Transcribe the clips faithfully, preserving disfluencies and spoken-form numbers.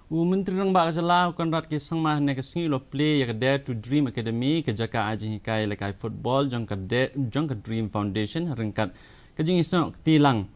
U Myntri Rangbah ka jylla u Conrad K Sangma hynne ka sngi u la plie ïa ka Dare to Dream Academy, ka jaka ai jinghikai ïalehkai football jong ka Dare, jong ka Dream Foundation, ryngkat ka jingïasnoh kti lang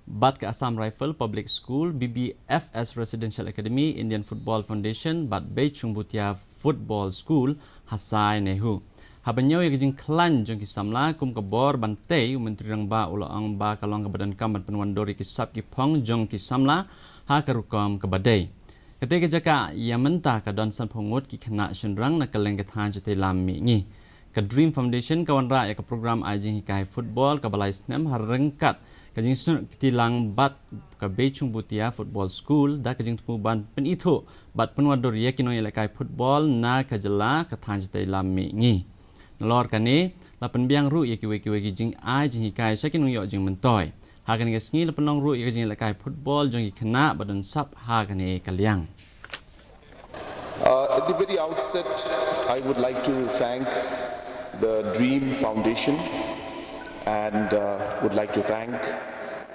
bad ka Assam Rifle Public School, B B F S Residential Academy, Indian Football Foundation bad Beichung Bhutia Football School ha Sai Nehu. Haba ñiew ïa ka jingkhlaiñ jong ki samla kum ka bor ban tei, u Myntri Rangbah u la ong ba ka long kaba donkam ban pynwandur ïa ki sap ki phong jong ki samla ha ka rukom kaba dei. Katei ka jaka ïa mynta ka don sanphew ngut ki khynnah shynrang na kylleng ka thaiñ shatei lam mihngi. Ka Dream Foundation ka wanrah ïa ka program ai jinghikai football kaba lai snem ha ryngkat ka jingïasnoh kti lang bad ka Beichung Bhutia Football School da ka jingthmu ban pynithuh bad pynwandur ïa ki nongïalehkai football na ka jylla ka thaiñ shatei lam mihngi. Nalor kane, la pynbiang ruh ïa kiwei kiwei ki jingai jinghikai sha ki nongïoh jingmyntoi. Ha kane ka sngi la pynlong ruh ïa ka jingïalehkai football jong ki khynnah ba don sap ha kane ka liang. Uh, at the very outset, I would like to thank the Dream Foundation and uh, would like to thank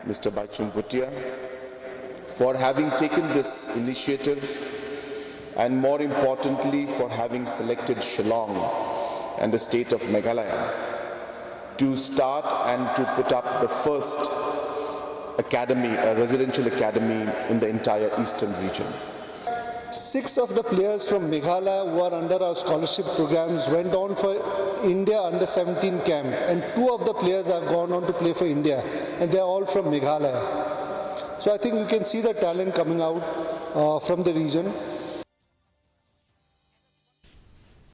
Mister Baichung Bhutia for having taken this initiative and, more importantly, for having selected Shillong and the state of Meghalaya to start and to put up the first academy, a residential academy in the entire eastern region. Six of the players from Meghalaya who are under our scholarship programs went on for India under seventeen camp, and two of the players have gone on to play for India, and they are all from Meghalaya. So I think you can see the talent coming out uh, from the region.